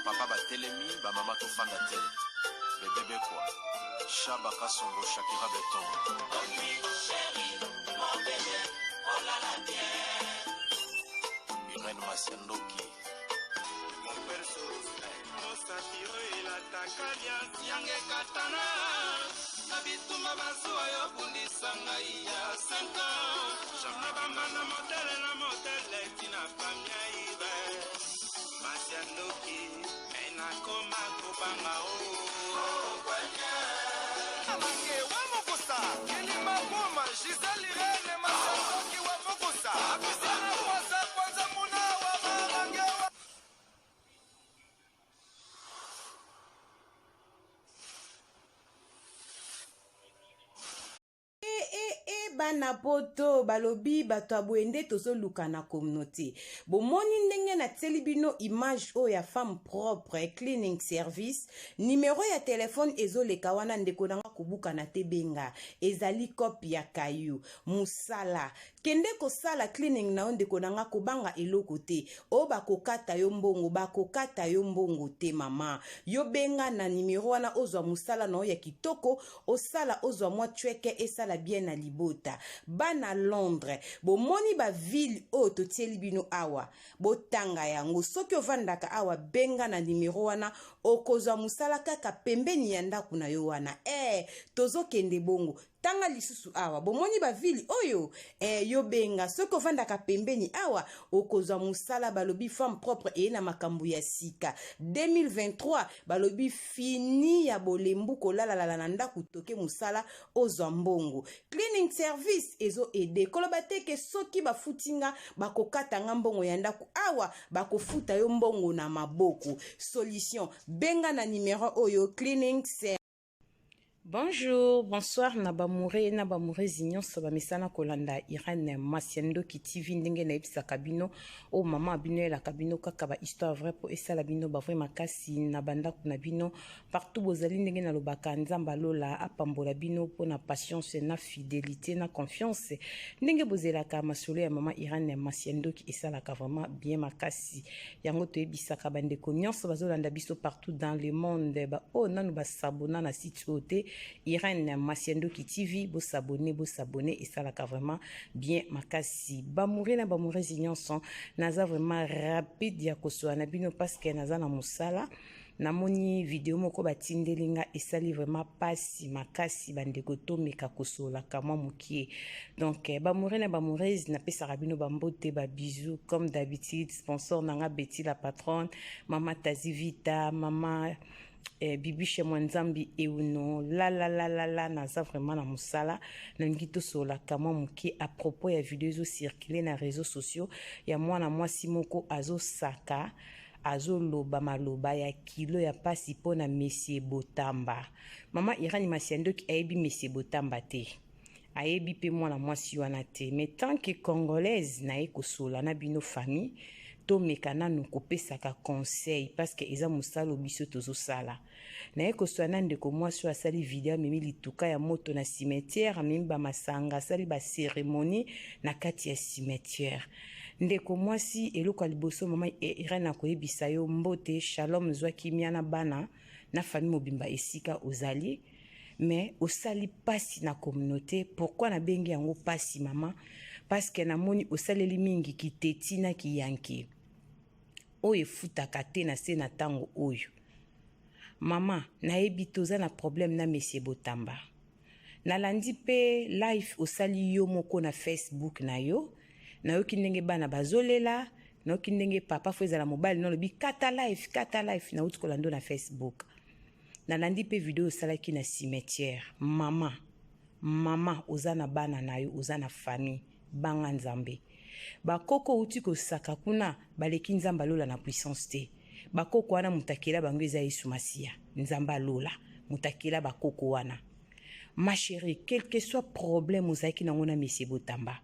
Bapapa batelemi, bamama tofanda te. Bebe Bekwa, Shaba Kasongo, Shakira Beton. Irène Masiandoki. Mosapi oyo elataka liasi yanga ekatana na bitumba bazuwa yo bundisa ngai ya 5 ans na bambanda motele na motele tina famia ibe masi ya ndoki me nakoma kobanga o Mange wa mokosa kilima boma Gisèle Irene Masandoki wa mokosa Apisana kwasa kwanza muna wa marange wa E, e, e, bana poto balobi bato ya boye nde tozoluka na communauté. Bomoni ndenge natieli bino image oyo ya femme propre cleaning service, numero ya telefone ezoleka wana. Ndeko na nga, kobukana te, benga, ezali cope ya kayu mosala. Kende kosala cleaning na yo, ndeko na nga, kobanga eloko te. Oyo bakokata yo mbongo, bakokata yo mbongo te. Mama, yo benga na nimero wana, ozwa mosala na yo ya kitoko, osala, ozwa mwa chèque, esala bien na libota. Bana Londres, bomoni baville oyo totieli bino awa, botanga yango. Soki ovandaka awa, benga na nimero wana, okozwa mosala kaka pembeni ya ndako na yo wana. Tozokende bongo. Tanga lisusu awa, bomoni baville oyo. Yo benga soki ovandaka pembeni awa, okozwa mosala. Balobi femme propre eye na makambo ya sika 2023. Balobi fini ya bolembu, kolalalala na ndako, toke mosala, ozwa mbongo. Cleaning service ezo aider. Koloba te ke soki bafuti nga, bakokata nga mbongo ya ndako. Awa bakofuta yo mbongo na maboko. Solution, benga na numero oyo, cleaning service. Bonjour, bonsoir na bamoureux na bamoureuses nyonso bamesana kolanda Irene Masiandoki TV. Ndenge nayebisaka bino, oyo mama bino eyelaka bino kaka bahistoire vrai mpo esala bino bavrai makasi na bandako na bino partout bozali. Ndenge nalobaka, Nzambe alola apambola bino mpona patience na fidélité na confiance ndenge bozelaka masolo ya mama Irene Masiandoki, esalaka vraiment bien makasi. Yango toyebisaka bandeko nyonso bazolanda biso partout dans le monde, baoyo nanu basabona na site oyo te, Irene Masiandoki TV, bosabone, bosabone, esalaka vraiment bien makasi. Bamoureux na bamoureuses nyonso, naza vraiment rapide ya kosola na bino parce que naza na mosala. Namoni video moko batindeli nga, esali vraiment pasi makasi. Bandeko, tomeka kosolaka mwa mokie. Donc bamoureux na bamoureuses, napesaka bino bambote, babisous comme d'habitude. Sponsor na nga Betty la patronne, mama Tazi Vita, mama Bibishe Mwanzambi Euno la. Naza vraiment na mosala, nalingi tosololaka mwa moke à propos ya video ezocircule na réseaux sociaux ya mwana mwasi moko azosaka, azoloba maloba ya kilo ya mpasi mpo na Monsieur Botamba. Mama Irani Masiandoki ayebi Monsieur Botamba te, ayebi mpe mwana mwasi wana te, mais tant que congolaise, naye kosola na bino famille, tomeka nanu kopesaka conseil parce que eza mosala biso tozosala. Naye kosola na ndeko mwasi oyo asali video, amemi lituka ya moto na cimetière, amemi bamasanga, asali bacérémonie na kati ya cimetière. Ndeko mwasi, eloko ya liboso, mama Irene akoyebisa yo mbote, shalom, zwa kimia na bana na famille mobimba esika ozali. Mais osali mpasi na communauté. Pourquoi nabengi yango mpasi, mama? Parce que namoni osaleli mingi kiteti na kiyanke oyo efutaka te na se na ntango oyo. Mama, nayebi toza na problème na Monsieur Botamba. Nalandi mpe live osali yo moko na Facebook na yo, nayoki ndenge bana bazolela, nayoki ndenge papa fo ezala mobali, nalobi kata live, kata live. Nauti kolanda na Facebook, nalandi mpe video osalaki na cimetière. Mama, mama, oza na bana na yo, oza na famille, banga Nzambe. Bakoko outi kosaka kuna baleki Nzambe alola na puissance te. Bakoko wana, moto akela bango eza Yesu Masiya, Nzambe alola moto akela bakoko wana. Ma chérie, quel que soit problème ozalaki nango na Monsieur Botamba,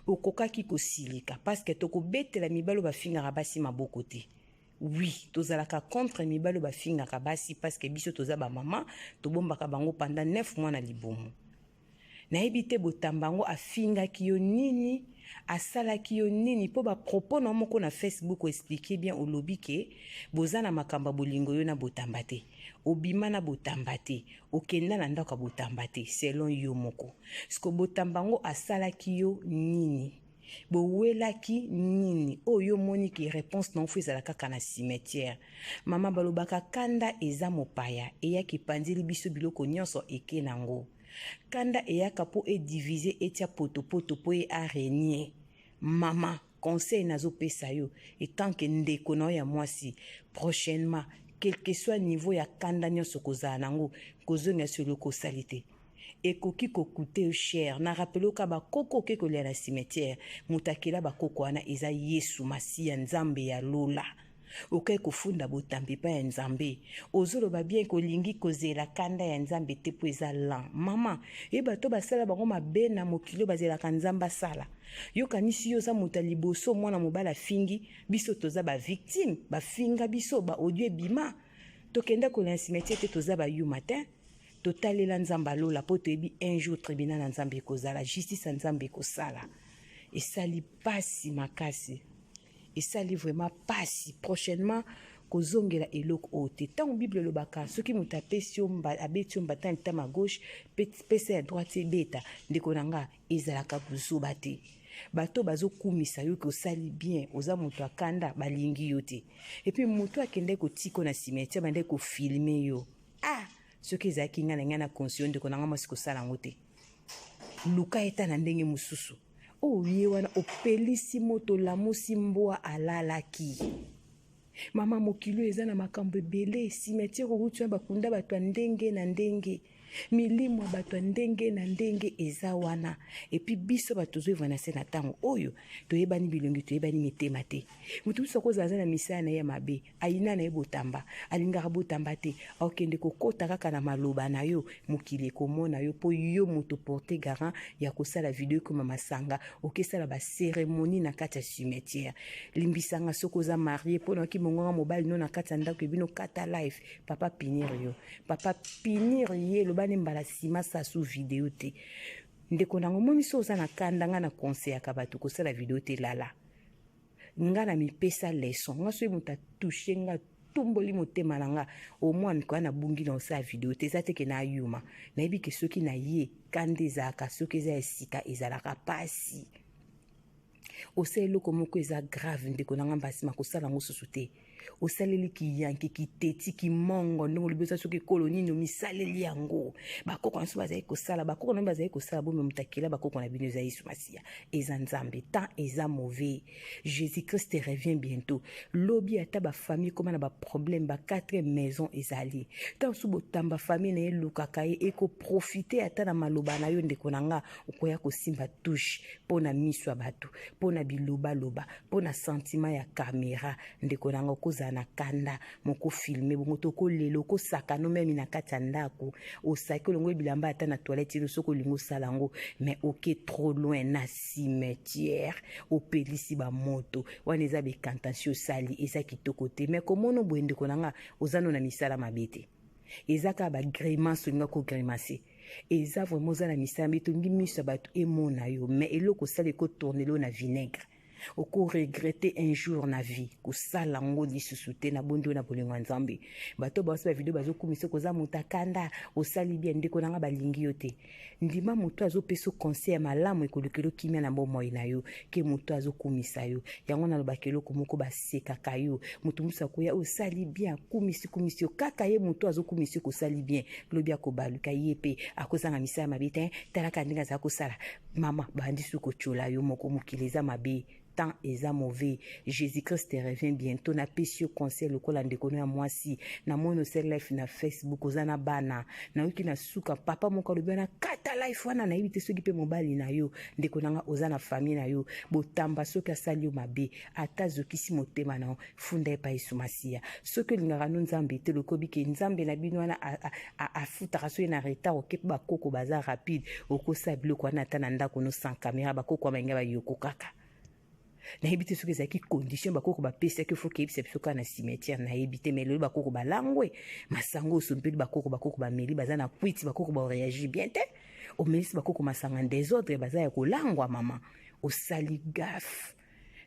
okokaki kosilika parce que tokobetela mibali oyo bafingaka basi maboko te. Oui, tozalaka contre mibali oyo bafingaka basi parce que biso toza bamama, tobombaka bango pendant 9 mois na libumu. Nayebi te Botamba yango afingaki yo nini, asalaki yo nini mpo ba propos na yo moko na Facebook o expliquer bien olobi ke boza na makambo ya bolingo yo na Botamba te. Obima na Botamba te, okenda na ndako ya Botamba te selon yo moko. Siko Botamba yango asalaki yo nini? Bowelaki nini? Oyo yo omoni ke reponse na yo fo ezala kaka na cimetière. Mama balobaka kanda eza mopaya, eyaka epanzeli biso biloko nyonso eke nango. Kanda eyaka po e diviser etia potopoto po ye a renier. Mama conseil nazo pesa yo etant que ndeko na yo ya mwasi prochainement quelque soit niveau ya kanda nyonso okozala nango kozongela so eloko osali te ekoki ko coûter yo cher. Na rappele yo ka ba koko oke kolia na cimetière moto akela ba koko wana eza Yesu Masiya Nzambe ya lola. Okoki kofunda botambi epai ya Nzambe. Ozoloba bien ke olingi kozela kanda ya Nzambe te po eza lent. Maman, ye bato basala bango mabe na mokili oyo bazelaka Nzambe asala. Yo okanisi yo oza moto ya liboso mwana mobali afingi, biso toza ba victime, bafinga biso, ba audio ebima. Tokenda kolela na cimetière te toza ba yuma te. Totalela Nzambe ya lola po toyebi un jour tribunal ya Nzambe ekozala, justice ya Nzambe ekosala. Esali pasi makasi. Esali vraiment pasi. Prochainement kozongela eloko oyo te. Ntango Bible elobaka soki moto apesi yo mba, abeti yo mbata na litama gauche, pesa ya droite ebeta. Ndeko na nga, ezalaka buzoba te. Bato bazokumisa yo ke osali bien, oza moto ya kanda, balingi yo te. Et puis moto akendaki kotika yo na cimetière, bandaki kofilme yo. Ah, soki ezalaki nga na ngai na conseiller ndeko na nga mwasi kosala yango te. Luka eta na ndenge mosusu. Oyo ye wana opelisi moto, olamusi mbwa alalaki. Mama, mokili oyo eza na makambo ebele. Cimetière outi wana bakunda bato ya ndenge na ndenge, milimo ya bato ya ndenge na ndenge eza wana. Epuis biso bato tozoyeva na se na ntango oyo toyebani bilongi, toyebani mitema te. Moto mosusu akozala aza na misala na ye ya mabe, ayina na ye Botamba, alingaka Botamba te, akokende kokota kaka na maloba na yo, mokili ekomona yo po yo moto porte garant ya kosala video ekoma masanga, okesala ba cérémonie na kati ya cimetière. Limbisanga soki oza marie po na oki mongonga mobali no na kati ya ndako ebino kata life, papa punir yo, papa punir ye, loba ne mbala sima sasu video te. Ndeko nango moni so oza na kanda, nga na conseillaka bato kosala video te, lala. Nga na mipesa leçon, nga soki moto atouche nga atumboli motema na nga, au moins mikoya na bungi na osala video te, eza te ke na yuma. Nayebi ke soki na ye kanda ezalaka, soki eza ya sika ezalaka pasi. Osala eloko moko eza grave ndeko na nga, mbala nsima kosala yango susu te. Osaleli kiyanke, kiteti, kimongo, ndenge olobi oza soki ekolo nini, omisaleli yango. Bakoko na biso bazali kosala, bakoko na bino bazali kosala, bomi moto akela bakoko na bino eza Yesu Masiya, eza Nzambe. Temps eza mauvais, Jésus-Christ revient bientôt. Lobi ata ba famille ekoma na ba problème, ba 4 maison ezali. Tant mosusu botamba famille na ye elukaka ye, ekoprofite ata na maloba na yo ndeko na nga, okoya kosimba touche mpo na miso ya bato, mpo na bilobaloba, mpo na sentiment ya camera. Ndeko na nga, okozala na kanda moko filme bongo to okolela, okosaka no meme na kati ya ndako, osaki olongo bilamba ata na toilette ino soki olingi osala yango, mais oke trop loin na cimetière, opelisi ba moto wana, eza bekantansi osali, eza kitoko te. Mais komona boye ndeko na nga, oza no na misala mabe te, eza kaka ba grimace olinga ko grimacer, eza vraiment oza na misala mabe, tolingi miso ya bato emona yo, mais eloko osali ekotournelo na vinaigre, oko regretter un jour na vie, kosala ngo lisusu te. Na bondi na bolingo ya Nzambe, bato baosi ba video bazokumisa koza moto akanda, osali bien ndeko na nga, balingi yo te. Ndima moto azopesa conseil ya malamu, ekolukela kimia na bomoi na yo ke moto azokumisa yo. Yango nalobaka eloko moko, basekaka yo, moto mosusu akoya osali bien, akumisi kumisi yo kaka ye moto azokumisa yo kosali bien, lobi akobaluka ye pe akozanga misala mabe te, talaka ndenge azala kosala. Mama, bandi su kotiola yo moko, mokili eza mabe, temps eza mauvais, Jésus-Christ revient bientôt. Napesi yo conseil lokola ndeko no ya mwasi. Namoni osali life na Facebook, oza na bana, nayoki na suka papa moko alobi wana kata life wana, nayebi te soki mpe mobali na yo. Ndeko na nga, oza na famille na yo, Botamba soki asali yo mabe, ata azokisi motema na yo, funda epai Yesu Masiya. Soki olingaka no Nzambe te, lokobi ke Nzambe na bino wana afutaka soki na retard, oke mpe bakoko baza rapide, okosala biloko wana ata na ndako no sans caméra, bakoko ya balinga bayoko kaka. Nayebi te soki ezalaki condition bakoko bapesaki, fo keyebisa biso kaka na cimetière, nayebi te. Mais lelo bakoko balangwe masango osompeli bakoko, bakoko bameli, baza na kwiti, bakoko bareagir bien te. Omelisi bakoko masanga desordre, baza ya kolangwa. Mama, osali gaffe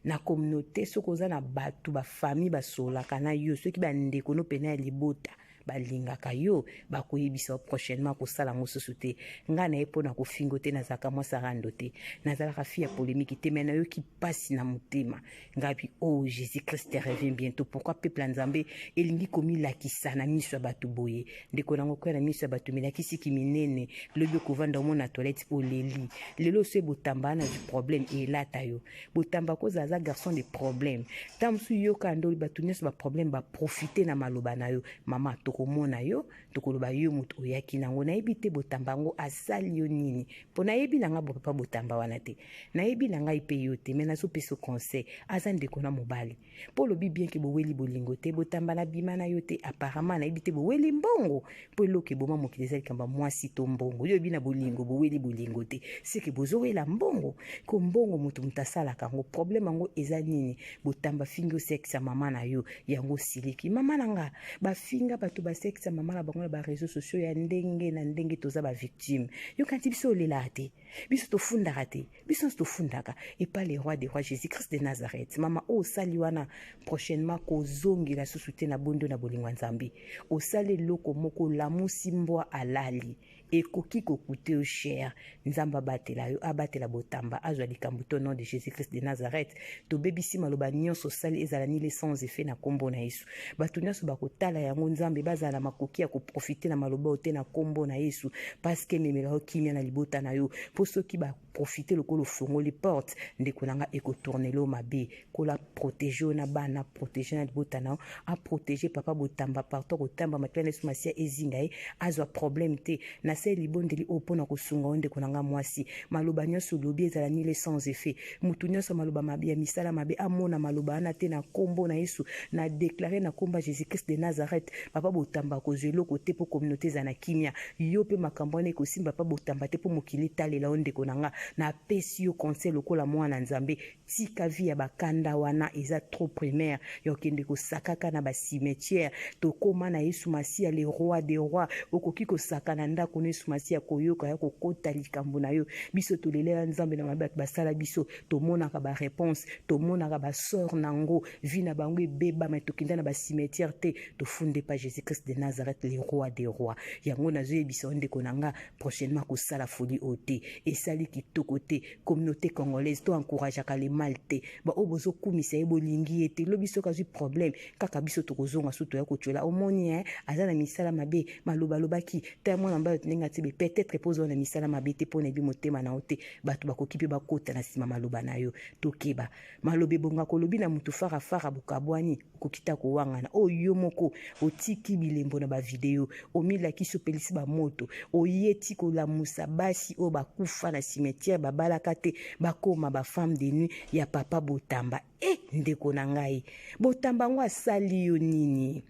na communauté. Soki oza na bato, bafamille basolaka na yo, soki bandeko no pene ya libota balingaka yo, bakoyebisa yo prochainement kosala yango susu te. Ngai na ye mpo na kofingo te, nazalaka mwasi rando te, nazalaka fille ya polémique te, mais nayoki mpasi na motema. Ngai bi, oh Jésus Christ revient bientôt. Pourquoi peuple ya Nzambe elingi komilakisa na miso ya bato boye? Ndeko nango koya na miso ya bato, milakisiki minene, lobi okovanda, omona toilette, oleli. Lelo so ebotamba na du problème elata yo. Botamba kozala aza garçon de problème. Ntango mosusu yoka ndoli bato nyonso baproblème, baprofite na maloba na yo. Mama, tokomona yo, tokoloba yo moto oyaki nango. Nayebi te Botamba yango asali yo nini, mpo nayebi na ngai papa Botamba wana te, nayebi na ngai mpe yo te, mais nazopesa conseil. Aza ndeko na mobali, mpo olobi bien ke boweli bolingo te. Botamba na bima na yo te, apparemment nayebi te boweli mbongo, mpo eloko eboma mokili eza likambo ya mwasi to mbongo. Yo oyebi na bolingo, boweli bolingo te, seke bozowela mbongo. Ko mbongo, moto asalaka yango. Problème yango eza nini? Botamba fingi osekisa mama na yo, yango osiliki. Mama na nga, bafinga bato, basekisa mama na bango na baréseaux sociaux ya ndenge na ndenge. Toza bavictime. Yokanti biso olelaka te, biso tofundaka te, biso nyonso tofundaka epa le roi des rois, Jésus Christ de Nazareth. Mama, oyo osali wana, prochainement kozongela susu te. Na bondo na bolingo ya Nzambe, osali eloko moko, olamusi mbwa alali, ekoki kokute yo cher. Nzambe abatela yo, abatela Botamba, azwa likambo to nom de Jésus Christ de Nazareth. Tobebisi maloba nyonso osali, ezala nile sans effet na nkombo na Yesu. Bato nyonso bakotala yango, Nzambe, bazala na makoki ya koprofite na maloba oyo te na nkombo na Yesu, parce que ememela yo kimia na libota na yo. Mpo soki baprofite, lokola ofongoli porte, ndeko na nga, ekotournela yo mabe. Kola protege yo na bana, protege na libota na yo, aprotege papa Botamba partout kotamba. Makila na Yesu Masiya ezinga ye, azwa problème te. Nasali libondeli oyo mpona kosunga yo, ndeko na nga mwasi. Maloba nyonso olobi ezala nile sans effet. Motu nyonso maloba mabe ya misala mabe amona maloba wana te na nkombo na Yesu. Na déclare na nkombo ya Jésus Christ de Nazareth, papa Botamba akozwa eloko te, mpo communauté eza na kimia. Yo mpe makambo wana ekosimba papa Botamba te, mpo mokili etalela yo. Ndeko na nga, napesi yo conseil lokola mwana Nzambe: tika vie ya bakanda wana, eza trop primaire ya okende kosakaka na bacimetière. Tokóma na Yesu Masiya, le roi des rois. Okoki kosaka na ndako na Yesu Masiya, koyoka ya kokota likambo na yo. Biso tolelela Nzambe na mabe bato basala biso, tomonaka baréponse, tomonaka basort nango, vie na bango ebeba, mais tokenda na bacimetière te, tofunde pa Jésus Christ de Nazareth, le roi des rois. Yango nazoyebisa yo, ndeko na nga, prochainement kosala folie oyo te, esali kitoko te. Communauté congolaise, to encourageaka le mal te. Baoyo bozokumisa ye, bolingi ye te, lobi soki azwi problème, kaka biso tokozonga so toya kotyola. Omoni e aza na misala mabe, maloba alobaki ta mwana mobali ndenge atibe. Peut-être mpo ozwa na misala mabe te, mpo na yebi motema na yo te. Bato bakoki mpe bakota na nsima maloba na yo. Tokeba, maloba ebongaka olobi na motu farafara, bokabwani, okoki ta kowangana. Oyo yo moko otiki bilembo na bavideo, omilakisi, opelisi bamoto, oyeti kolamusa basi oyo bakufa na cimetière, babalaka te, bakóma bafemme de nuit ya papa Botamba. E ndeko na ngai, Botamba yango asali yo nini?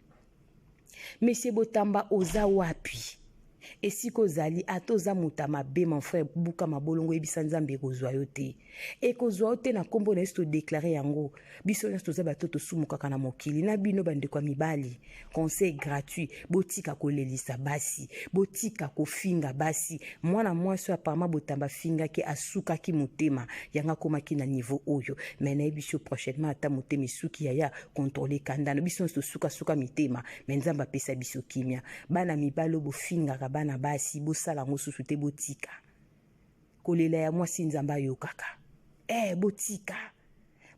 Monsieur Botamba, oza wapi? Esika ozali, ata oza moto ya mabe, mon frère, buka mabolongo, oyebisa Nzambe, ekozwa yo te, ekozwa yo te na nkombo na Yesu. Todéclare yango. Biso nyonso toza bato, tosumukaka na mokili. Na bino bandeko ya mibali, conseil gratuit: botika kolelisa basi, botika kofinga basi. Mwana mwasi oyo apparemment Botamba afingaki, asukaki motema, yango akomaki na niveau oyo. Mais nayebi yo, prochainement, ata motema esuki, yaya, contrôle kandano. Biso nyonso tosukasuka mitema, mais Nzambe apesa biso kimia. Bana mibali oyo bofingaka bana basi, bosala yango susu te. Botika kolela ya mwasi, Nzambe ayokaka. Botika,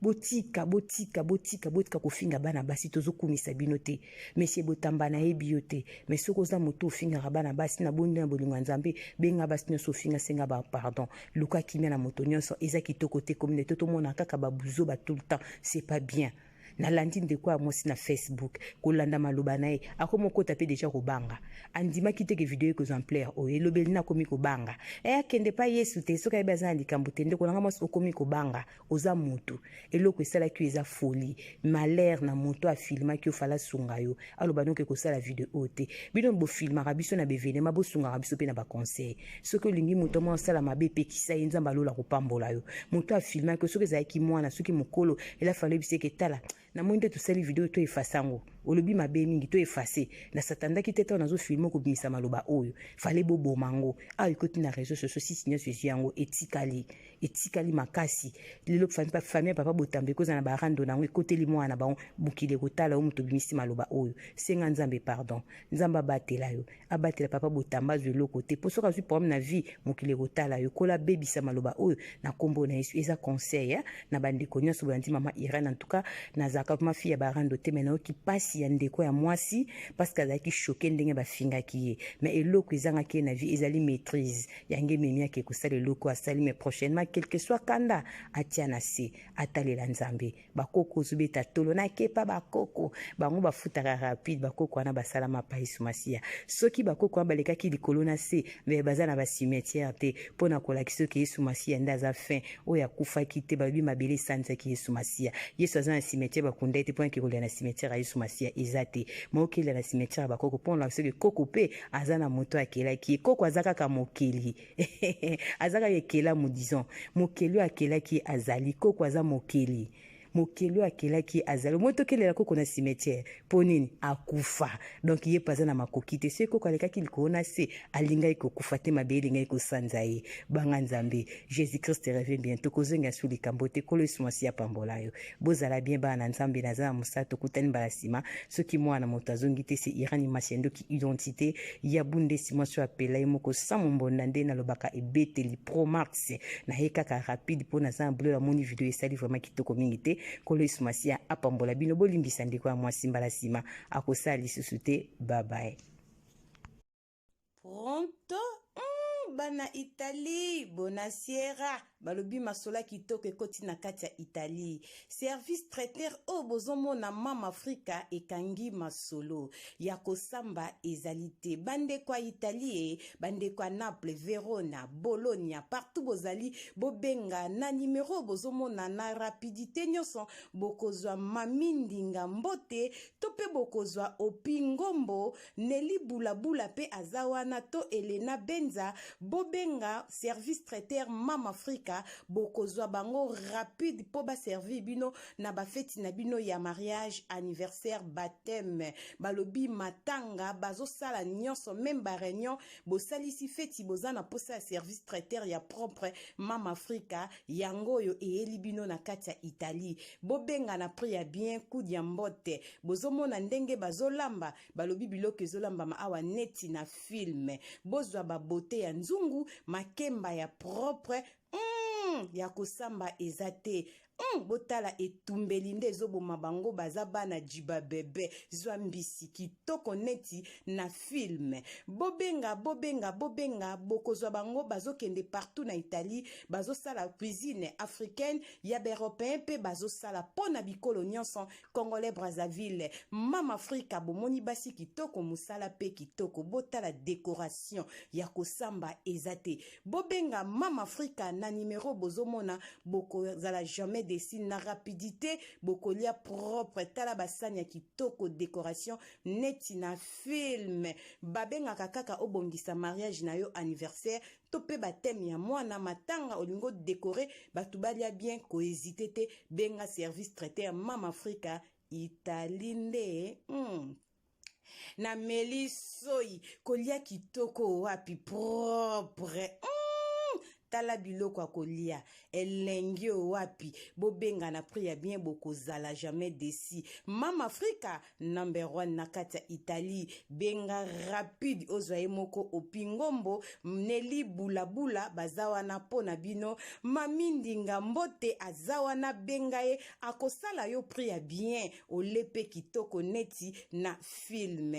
botika, botika, botika, botika kofinga bana basi. Tozokumisa bino te. Monsieur Botamba, nayebi yo te, mais soki oza moto ofingaka bana basi, na bondi na bolingo ya Nzambe, benga basi nyonso ofinga, senga bapardon, luka kimia na moto nyonso. Eza kitoko te, communauté tomona kaka babuzoba tout le temps, c'est pas bien. Nalandi ndeko ya mwasi na Facebook, kolanda maloba na ye, akomi okota mpe déjà kobanga. Andimaki te ke video ekozwa ampleur oyo elobeli na akomi kobanga. E akende pa Yesu te soki ayebi aza na likambo te. Ndeko nanga mwasi, okomi kobanga, oza motu, eloko esalaki yo eza folie, malheur na moto afilmaki yo. Fala asunga yo, aloba noki kosala video oyo te. Bino bofilmaka biso na baévénement, bosungaka biso mpe na baconseil. Soki olingi moto moko asala mabe, epekisa ye. Nzambe alola kopambola yo. Moto afilmaki yo, soki ezalaki mwana, soki mokolo, ela fala oyebisa eke tala. Namoni nde tosali video, to effacer yango. Olobi mabe mingi, to effacer. Nasatandaki te ntango nazofilmer kobimisa maloba oyo. Fale boboma yango. Awa ekoti na réseau sociaux, sisi nyonso ezwi yango, etikali, etikali makasi. Lelo famille ya papa Botambo ekozala na barando na yango, ekoteli mwana na bango. Mokili ekotala yo, moto obimisi maloba oyo. Senga Nzambe pardon. Nzambe abatela yo, abatela papa Botamba, azwa eloko te, mpo soki azwi problème na vie, mokili ekotala yo. Kola abebisa maloba oyo na nkombo na Yesu. Eza conseil na bandeko nyonso bolandi mama Irene. En tout cas, nazalaka vraiment fille ya barando te, mais nayoki mpasi ya ndeko ya mwasi, parce que azalaki choqué ndenge bafingaki ye. Mais eloko ezangaki ye na vie ezali maîtrise. Yango ememi ake kosala eloko asali. Mais prochainement, quel que soit kanda, atia na se, atalela Nzambe. Bakoko ozobeta tolo, nakepa bakoko bango bafutaka rapide. Bakoko wana basalama pa Yesu Masiya. Soki bakoko wana balekaki likolo na se, mais baza na bacimetière te mpo na kolakisa soki Yesu Masiya nde aza fin oyo akufaki te. Balobi mabele esanzaki Yesu Masiya. Yesu aza na cimetière, bakunda ye te. Mpona kolia na cimetière ya Yesu Masiya eza te. Maokelela na cimetière ya bakoko mpona soki koko mpe aza na moto akelaki ye. Koko aza kaka mokeli, aza kaka ekelamu, disons mokeli oyo akelaki ye azali. Koko aza mokeli, mokeli oyo akelaki azali. Omoi tokelela koko na cimetière mpo nini? Akufa, donc ye mpe aza na makoki te. Soki koko alekaki likolo na se, alingaki kokufa te, mabe elingaki kosanza ye. Banga Nzambe. Jésus Christ revient bientôt. Kozonga su likambo te. Kolo Yesu Mwasi apambola yo. Bozala bien, bana na Nzambe. Naza na mosala, tokutani mbala nsima soki mwana moto azongi te. Se Irani Masiandoki, identité ya bundesi, mwasi oyo apela ye moko sans mombonda. Nde nalobaka ebeteli pro max na ye kaka rapide mpo naza na boulot. Namoni video esali vraiment kitoko mingi te. Kolo Yesu Masiya apambola bino. Bolimbisa ndeko ya mwasi, mbala nsima akosala lisusu te. Babaye. Pronto. Bana Italie, buonasera. Balobi masolo kitoko ekoti na kati ya Italie. Service traiteur oyo bozomona, Mama Afrika, ekangi masolo ya kosamba ezali te. Bandeko ya Italie, e bandeko ya Naples, Verona, Bologna, partout bozali, bobenga na nimero oyo bozomona. Na rapidité nyonso bokozwa Mami Ndinga Mbote, to mpe bokozwa Opi Ngombo, Neli Bulabula mpe aza wana, to Elena Benza. Bobenga service traiteur Mama Afrika, bokozwa bango rapide mpo baservir bino na bafeti na bino ya mariage, anniversaire, baptême, balobi matanga, bazosala nyonso, même baréunion. Bosalisi feti, boza na posa ya service traiteur ya propre, Mama Afrika yango oyo eyeli bino na kati ya Italie. Bobenga na prix ya bien, coup ya mbote. Bozomona ndenge bazolamba, balobi biloko ezolambama awa neti na film. Bozwa babote ya nzungu, makemba ya propre, ya kosamba eza te. Botala etumbeli nde ezoboma bango. Baza bana jiba bebe, zwa mbisi kitoko neti na film. Bobenga, bobenga, bobenga, bokozwa bango. Bazokende partout na Italie, bazosala cuisine africaine, ya baeuropéen mpe bazosala mpo na bikolo nyonso, Congolais, Brazzaville. Mama Afrika, bomoni basi kitoko, mosala mpe kitoko. Botala décoration, ya kosamba eza te. Bobenga Mama Afrika na nimero bozomona, bokozala jamais déçus. Na rapidité bokolia propre. Tala basani ya kitoko, décoration neti na film. Babengaka kaka obongisa mariage na yo, anniversaire, to mpe baptême ya mwana, matanga, olingi odécorer bato balia bien, kohésiter te, benga service traiteur Mama Afrika Italie nde. Nameli soi, kolia kitoko wapi, propre. Tala biloko ya kolia elengi oyo wapi. Bobenga na prix ya bien, bokozala jamais déçus. Mama Afrika number one na kati ya Italie. Benga rapide, ozwa ye moko Opi Ngombo, Neli Bulabula, baza wana mpo na bino. Mami Ndinga Mbote aza wana, benga ye, akosala yo prix ya bien, ole mpe kitoko neti na film.